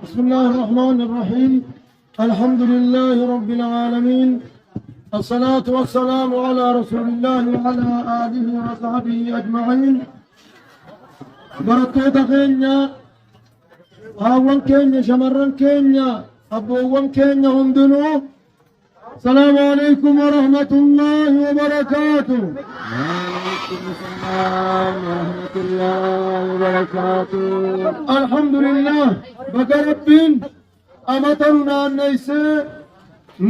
بسم الله الرحمن الرحيم. الحمد لله رب العالمين، الصلاة والسلام على رسول الله وعلى آله وصحبه أجمعين. Barattoota keenya, haawwan keenya, shamarran keenya, abboowwan keenya hundinuu, السلام عليكم ورحمة الله وبركاته. وعليكم السلام ورحمة الله وبركاته. الحمد لله، baga Rabbiin amata nu naanneessee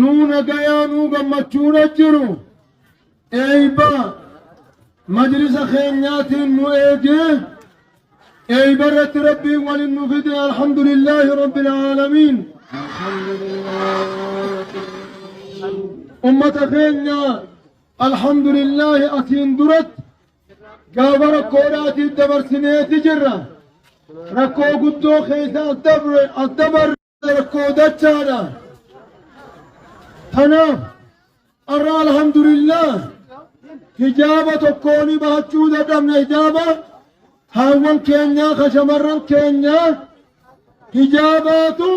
nuu nagayaa nuu gammachuudha jiru eeyba majlisa keenyaatiin nu eegee eeyba irratti Rabbiin walin nu fide. الحمد لله رب العالمين. الحمد لله. Ummata keenya, الحمد لله, asiin duratti gaafa rakkoodhaatiif dabarsineeti jirra. Rakkoo guddoo keessa as dabre, as dabarre, rakkoo dachaadha. Tanaaf arra الحمد لله hijaaba tokkooni bahachuu dadhabne. Hijaaba haawwan keenyaa ka shamarran keenyaa hijaabaatu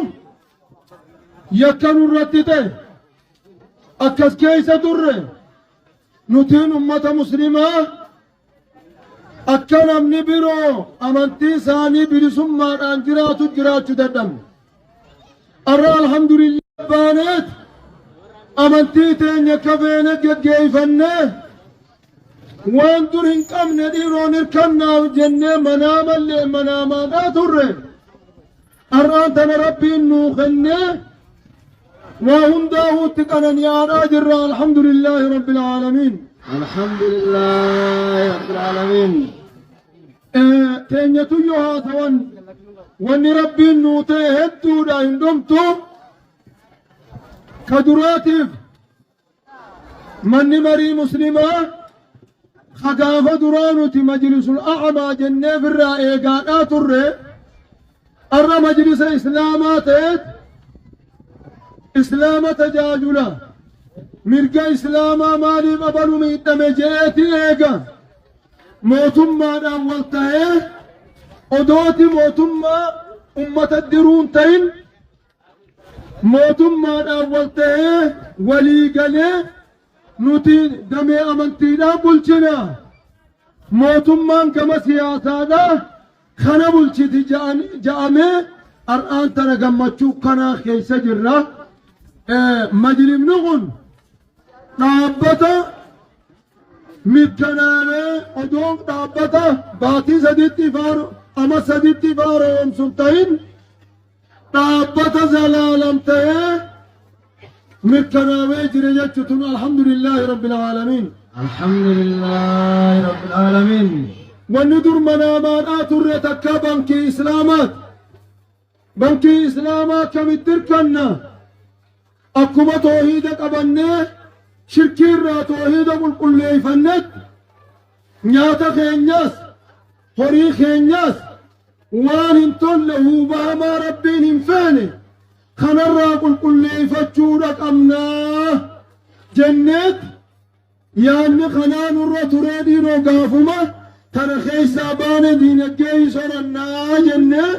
yakka nurratti ta'e. Akkas keessa turre. Nutiin ummata Muslimaa akka namni biroo amantii isaanii bilisummaadhaan jiraatu jiraachuu dadhabne. Arra الحمد لله baaneet amantii teenya akka feene geggeeyfannee, waan dur hin qabne dhiiroon hirkannaaf jennee manaamallee manaamaadhaa turre. Har'aan tana Rabbiin nuu kennee waa hundaa'uutti qanani'aadhaa jirra. الحمد لله رب العالمين. الحمد لله رب العالمين. Teenyatuyyoo haa ta'an, wanni Rabbiin nuu ta'e hedduudha, hin dhumtu. Ka duraatiif manni marii Muslimaa ka gaafa duraa nuti majlisul a'maa jennee firraa eegaadhaa turre arra majlisa Islaamaa ta'eet Islaama tajaajila, mirga Islaamaa maaliif abalu miidhame je'eeti eega mootummaadhaan wal ta'ee odooti mootummaa ummata diruun ta'in mootummaadhaan wal ta'ee walii galee nuti damee amantiidhaan bulchina, mootummaan gama siyaasaadhaa kana bulchiti ja'amee har'aan tana gammachuu kanaa keessa jirra. Majlimni kun dhaabbata mirkanaa'ee odoo dhaabbata baatii 3tti faaru ama 3tti faaroomsun ta'in dhaabbata zalaalam ta'ee mirkanaa'ee jira jechuun. الحمد لله رب العالمين. الحمد لله رب العالمين. Wanni dur manaamaadhaa turre takka bankii Islaamaat. Bankii Islaamaa kamitti hirkanna? Akkuma toohiida qabannee shirkii irraa toohiida qulqulleeyfannetti nyaata keenyas horii keenyas waan hin tolle, huubahamaa Rabbiin hin feene kanarraa qulqulleeyfachuudha qabnaa jenneet yaanni kanaa nurra turee. Dhiiroo, gaafuma kana keessaa baane diinagdee sorannaa jennee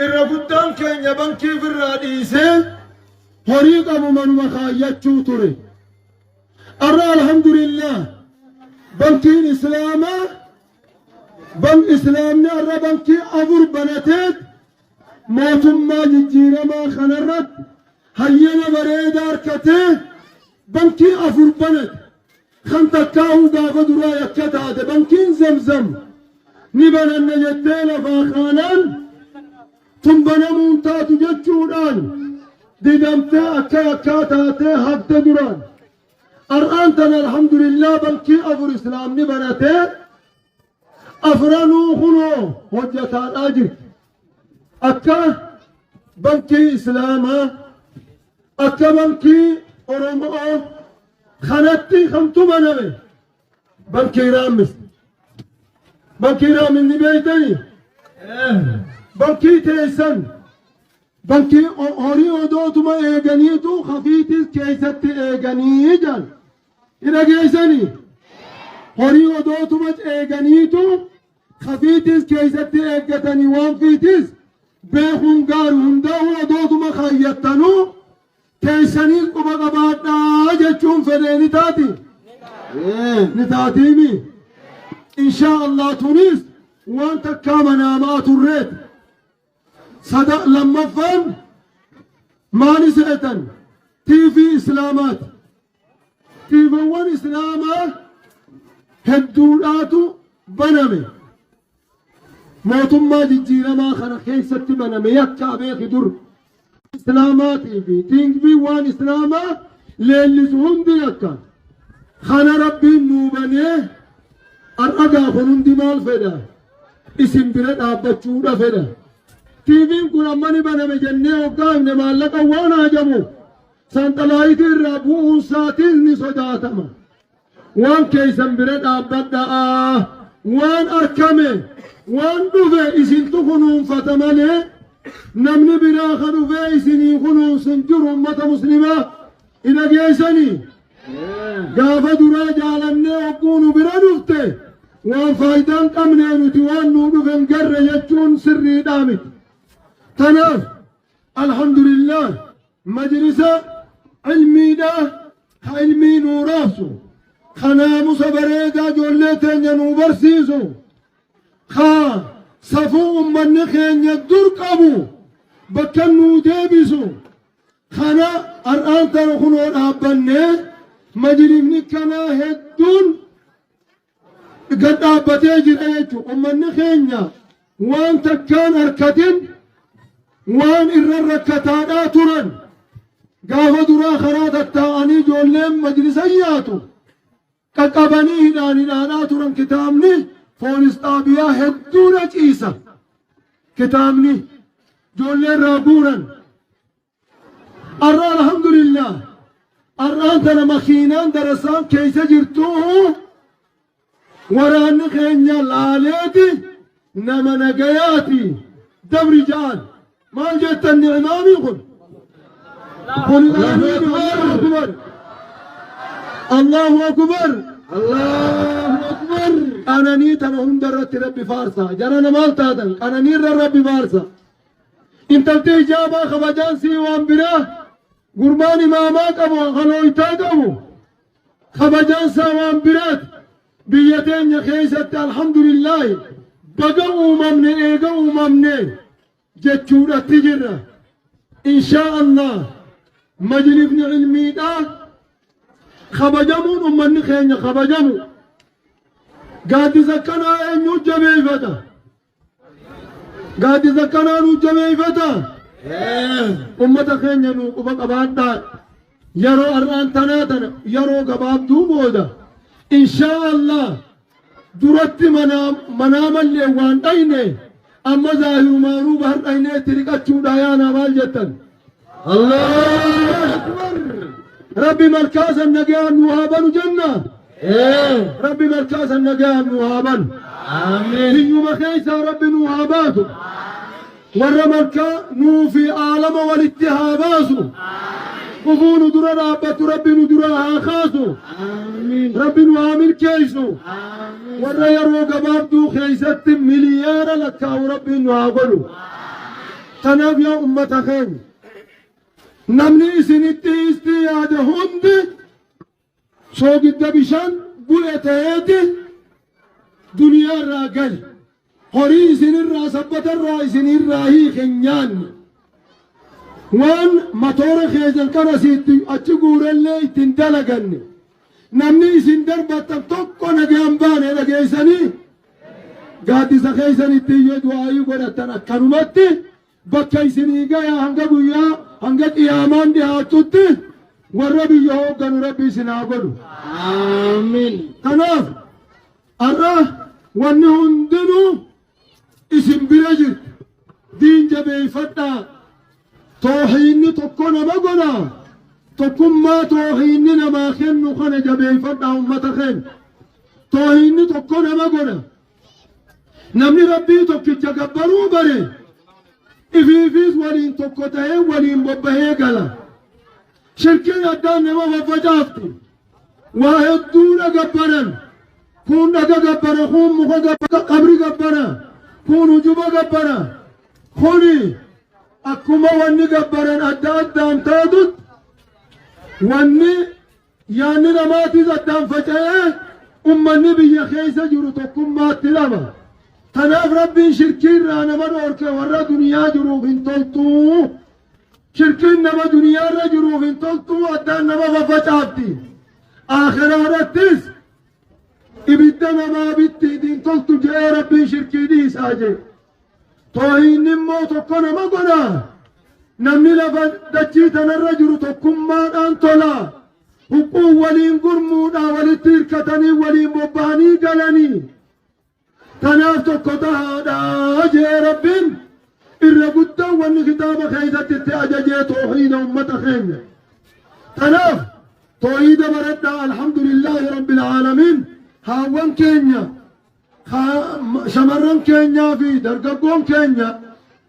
irra guddaan keenya bankii irraa dhiisee horii qabu manuma kaayyachuu ture. Arra الحمد لله bankiin Islaamaa ban Islaamni arra bankii afur banateet mootummaa jijjiiramaa kanarratti hayyama bareedaa harkatee bankii afur banate. Kan takkaahuu gaafa duraa yakka taate bankiin Zamzam ni bananna jettee lafaa kaanaan tun banamuun taatu jechuudhaan didamtee akka yakkaa taatee hafte duraan. Har'aan tana الحمد لله bankii afur Islaamni banatee afranuu kunoo hojjetaadhaa jirti. Akka bankii Islaamaa, akka bankii Oromoo kanatti kamtu baname? Bankii Raammis. Bankii Raammis ni beeytanii? Bankii teessan, bankii horii odootuma eeganiitu hafiitis keessatti eeganii jaan hin dhageessanii? Horii odootuma eeganiitu Kafiitis keessatti eeggatanii waan fiitis beekuun gaaru hundaa'uu odootuma kaayyattanuu teessaniis quba qabaadhaa jechuun fedhee ni taati. Ni taatiimi. Inshaa Allah tunis waan takkaa manaamaa turreet. Sada lammaffaan maali seetan? TV Islaamaati. TVwwan Islaamaa hedduudhaatu baname. Mootummaa jijjiiramaa kana keessatti baname yakka abeeki dur. Islaamaatii fi TV waan Islaamaa leellisu hundi yakka. Kana Rabbiin nuu banee har'a gaafa hundi maal fedha? Isin bira dhaabbachuudha fedha. TVn kun amma ni baname jennee hoggaa himne maallaqa waan haajamuuf sanxalaayitii irraa bu'uun isaatiis ni sodaatama. Waan keessan bira dhaabbadhaa. Waan arkame waan dhufe isintu kunuunfata malee namni biraa ka dhufee isinii kunuunsu hin jiru ummata muslimaa. Hin dhageessanii? Gaafa duraa jaalannee hogguu nu bira dhufte waan faayidaa hin qabne nuti waan nuu dhufe hin garre jechuun sirriidhaa miti. Tanaaf alhamdulillah majlisa ilmiidha ka ilmii nuu raabsu ka naamusa bareedaa ijoollee teenya nuu barsiisu ka safuu ummanni keenya dur qabu bakka nuu deebisu kana har'aan tana kunoo dhaabbannee majlifni kanaa hedduun gad dhaabbatee jira jechuudha. Ummanni keenya waan takkaan harkatin waan irra rakkataadhaa turan gaafa duraa karaa tattaa'anii ijoolleen majlisa yaatu qaqqabanii hidhaan hidhaadhaa turan kitaabni poolis xaabiyaa hedduudha ciisa. Kitaabni ijoollee irraa guuran. Arra alhamdulillah arraan tana makiinaan darasaan keessa jirtu waraanni keenya laaleeti nama nagayaati dabri ja'an maal jettan ni'maamii kun kun Allahu akbar Allahu akbar Allahu Akbar. Qananii tana hunda irratti Rabbi faarsa jarana maal taatan qananii irra Rabbi faarsa. Intalti hijaabaa kabajaan sii waan biraa gurbaan imaamaa qabu halooytaa qabu kabajaan isaa waan biraati. Biyya teenya keessatti alhamdulillaahi baga uumamne eega uumamne jechuudhatti jirra. Inshaa Allah majlifni ilmiidhaa kabajamuun ummanni keenya kabajamu. Gaaddisa akkanaa eenyu jabeeffata? Gaaddisa akkanaa nuu jabeeffata. Ummata keenya nuu quba qabaadhaa. Yeroo har'aan tanaa tana yeroo gabaabduu booda inshaa Allah duratti manaa mallee waan dhayne amma zaahirumaanuu bahar dhaynee itti dhiqachuudha yaanaa maal jettan? Allahu Akbar. Rabbi malkaa san nagayaan nuu haa banu jenna. Rabbi malkaa san nagayaan nuu haa banu. Amiin. Hiyyuma keessaa Rabbi nuu haa baasu. Warra malkaa nuu fi aalama walitti haa baasu. Kufuu nu dura dhaabbattu Rabbi nu dura haa kaasu. Amiin. Rabbi nu haa milkeessu. Amiin. Warra yeroo gabaabduu keessatti miliyaara lakkaa'u Rabbiin nu haa godhu. Kanaaf yaa ummata keenya namni isinitti istii yaade hundi soogidda bishaan bu'e ta'eeti duniyaa irraa gale. Horii isinirraa sabbata irraa isinirraa hiike hin nyaanne. Waan matoora keessan kana asiitti achi guurellee ittiin dalaganne. Namni isin darbattan tokko nagaan baane dhageessanii gaaddisa keessan itti iyyee du'aayii godhattan akkanumatti bakka isinii gaya hanga guyyaa hanga qiyaamaan dhiyaattutti warra biyya hoogganu Rabbi isin haa godhu. Amiin. Kanaaf har'a wanni hundinuu isin bira jirti. Diin jabeeffadhaa. Toohiinni tokko nama godha. Tokkummaa toohiinni namaa kennu kana jabeeffadhaa ummata keenya. Toohiinni tokko nama godha. Namni Rabbii tokkicha gabbaruu bare ifiifiis waliin tokko ta'ee waliin bobbahee gala. Shirkiin addaan nama faffacaafti. Waa hedduudha gabbaran. Kuun dhaga gabbara, kuun muka gabbara, qabri gabbara, kuun hujuba gabbara. Kuni akkuma wanni gabbaran adda addaan taatut, wanni yaanni namaatis addaan faca'ee ummanni biyya keessa jiru tokkummaatti lama. Kanaaf Rabbiin shirkii irraa nama dhoorke. Warra duniyaa jiruuf hin toltuu. Shirkiin nama duniyaa irra jiruuf hin toltuu, addaan nama faffacaafti. Aakhiraadhattis ibidda namaa bitti, hin toltu jedhee Rabbiin shirkii dhiisaa jedhe. Toohiinni immoo tokko nama godha. Namni lafa dachii tanarra jiru tokkummaadhaan tola. Huquun waliin gurmuudhaan walitti hirkatanii waliin bobba'anii galanii. Kanaaf tokko tahaadha jee Rabbiin irra guddaan wanni kitaaba keessatti itti ajajee toohiida ummata keenya. Kanaaf toohiida baradhaa. Alhamdulillaahi rabbil aalamiin. Haawwan keenya, shamarran keenyaa fi dargaggoon keenya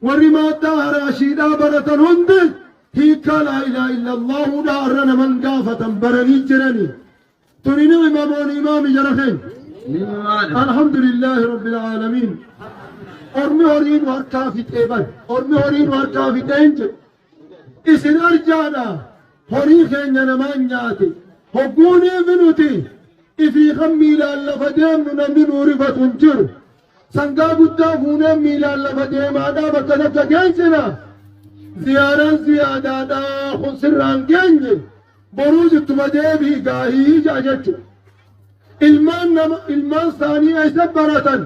warri maaddaa haraashiidhaa baratan hundi hiikkaa laa ilaaha illallaahuudha har'a naman gaafatan baranii jiranii. Tuni ni'ima imaami jara keenya? Ni'maadha. Alhamdulillahi rabbil aalamiin. Ormi horii nu harkaa fixee bar. Ormi horii nu harkaa fixee hin jedhu. Isin arjaadha. Horii keenya namaan nyaate. Hogguuniif nuti ifii kan miilaan lafa deemnu namni nuu rifatu hin jiru. Sangaa guddaa fuunee miilaan lafa deemaadhaa bakka takka geessina. Ziyaaraan ziyaadaadhaa kun sirraan geenye. Boruu ittuma deebii gaahii ja'a jechuudha. Ilmaan nama ilmaan isaanii eessa baratan?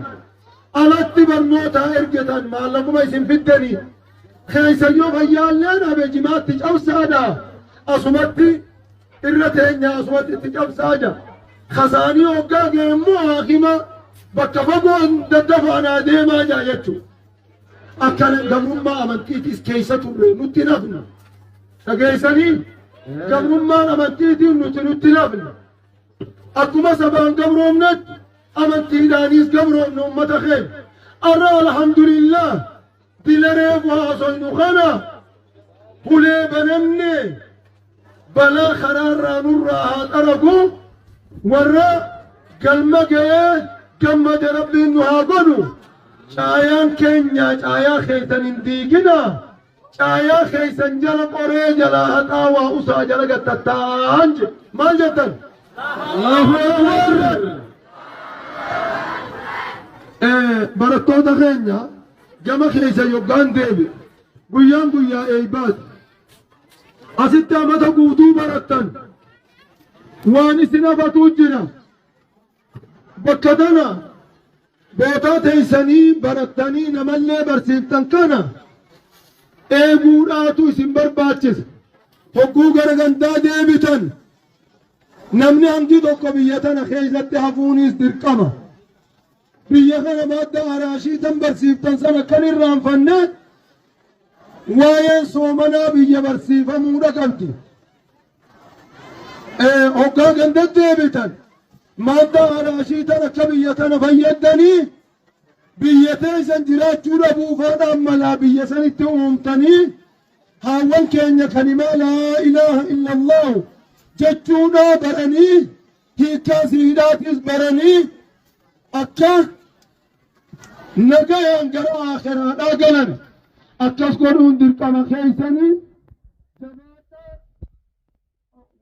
Alatti barnootaa ergetan maallaquma isin fiddanii. Keessayyoo fayyaallee dhabe jimaatti cabsaadha. Asumatti irra teenya, asumatti itti cabsaa jira. Kasaanii hoggaa geemmoo haakima bakka fagoo daddafaanaa deemaa jira jechuudha. Akkana gabrummaa amantiitis keessa turre, nutti nafna. Dhageessanii, gabrummaan amantiitiin nuti nafna. Akkuma sabaan gabroomnetti amantiidhaanis gabroomne uummata keenya. Arra alhamdulillah, dila reefu haasoynu kana hulee banamne, balaa karaarraa nurraa haa xaragu, warra galma ga'ee gammade Rabbiin nu haa godhu. Caayaan keenya caayaa keessan hin diigina. Caayaa keessan jala qoree jalaa haxaawaa usaa jala gattatta'aan jedhe. Maal jettan? Allahu Akbar. Barattoota keenya, gama keessa yoggaan deebi, guyyaan guyyaa eeybaati. Asitti amata guutuu barattan, waan isin hafatuu jira. Bakka tana bootaa teessanii barattanii namallee barsiiftan kana eeguudhaatu isin barbaachisa. Hogguu gara gandaa deebitan namni hangi tokko biyya tana keessatti hafuunis dirqama. Biyya kana madda araashii tan barsiiftan sana kan irraanfanne, waa'een soomanaa biyya barsiifamuudha qabdi. Hoggaa ganda deebitan madda araashii tan akka biyya tana fayyadanii biyya teessan jiraachuu dhabuufaadhaan malaa biyya sanitti uumtanii haawwan keenya kalimaa laa ilaaha illallahu jechuudhaa baranii, hiikkaa siidhaatis baranii, akka nagayaan gara aakhiraadhaa galan akkas godhuun dirqama keessanii. Jabaadhaa.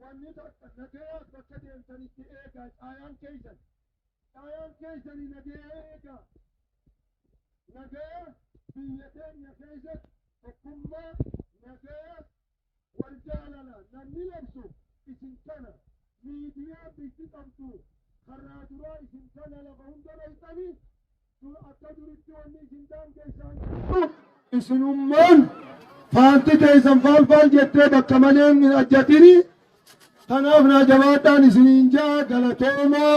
Wanni takka nagayaa bakka deemtanitti eegaa. Caayaan keessan, caayaan keessanii nagaya eegaa. Nagaya biyya teenya keessatti tokkummaa, nagaya, wal jaalala namni labsu isin kana. Miidiyaa biyyi qabdu karraa duraa isin kana. Lafa hunda dhayxanii akka duritti wanni isin daangeessaan isinummaan faanti teessan faal faal jettee bakka malee hin ajjatini. Kanaaf naa jabaadhaan isiniin jaa. Galatoomaa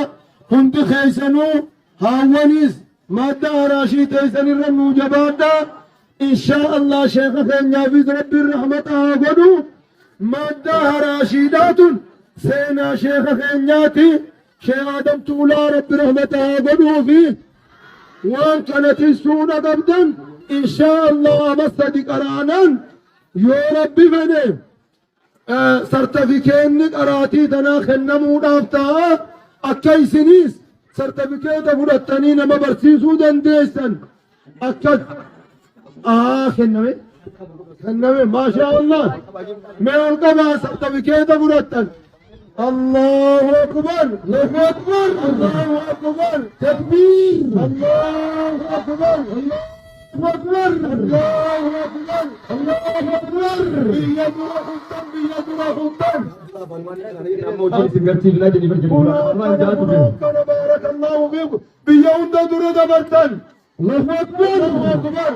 hundi keessanuu. Haawwanis madda araashii teessan irra nuu jabaadhaa. Inshaa Allah, sheeka keenyaafis Rabbiin rahmata haa godhu. Madda haraashiidhaatun seenaa sheeka keenyaati. Sheekh Adam Tuulaa Rabbi rahmata haa godhuufi. Waan kana tissuudha qabdan. Inshaa Allah, ama 3 qaraanaan yoo Rabbi fedhe sartafikeenni qaraatii tanaa kennamuudhaaf ta'a. Akka isiniis Sartifikeeta fudhattanii nama barsiisuu dandeessan. Akkas kenname kenname, maashaa Allah. Mee ol qabaa sartifikeeta fudhattan. Allahu akbar, Allahu akbar, Allahu akbar, takbiir, Allahu akbar, Allahu akbar, Allahu akbar, Allahu akbar. Biyya dura huddan, biyya dura huddan. Kana barakallahu fiikum, biyya hunda dura dabartan. Allahu akbar, Allahu akbar.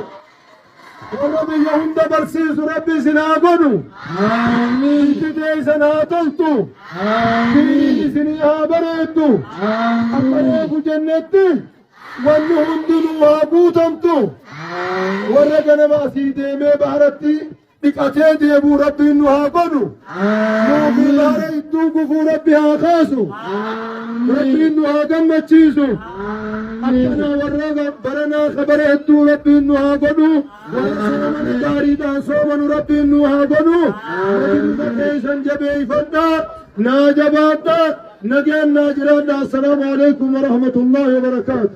Warra biyya hunda barsiisu Rabbi isin haa godhu. Biyyi teessan haa toltu. Biyyi isinii haa bareeddu. Akka reefu jennetti wanni hundinuu haa guutamtu. Warra ganama asii deemee baharatti dhiqatee deebuu Rabbiin nu haa godhu. Nuufi bahara idduu gufuu Rabbi haa kaasu. Rabbiin nu haa gammachiisu. Akkanaa warra baranaa kabara hedduu Rabbiin nu haa godhu. Warra soomana gaariidhaan soomanu Rabbiin nu haa godhu. Majlisa keessan jabeeffadhaa. Naa jabaadhaa. Nagaan naa jiraadhaa. Assalaamu alaikum warahmatullaahi wabarakaatu.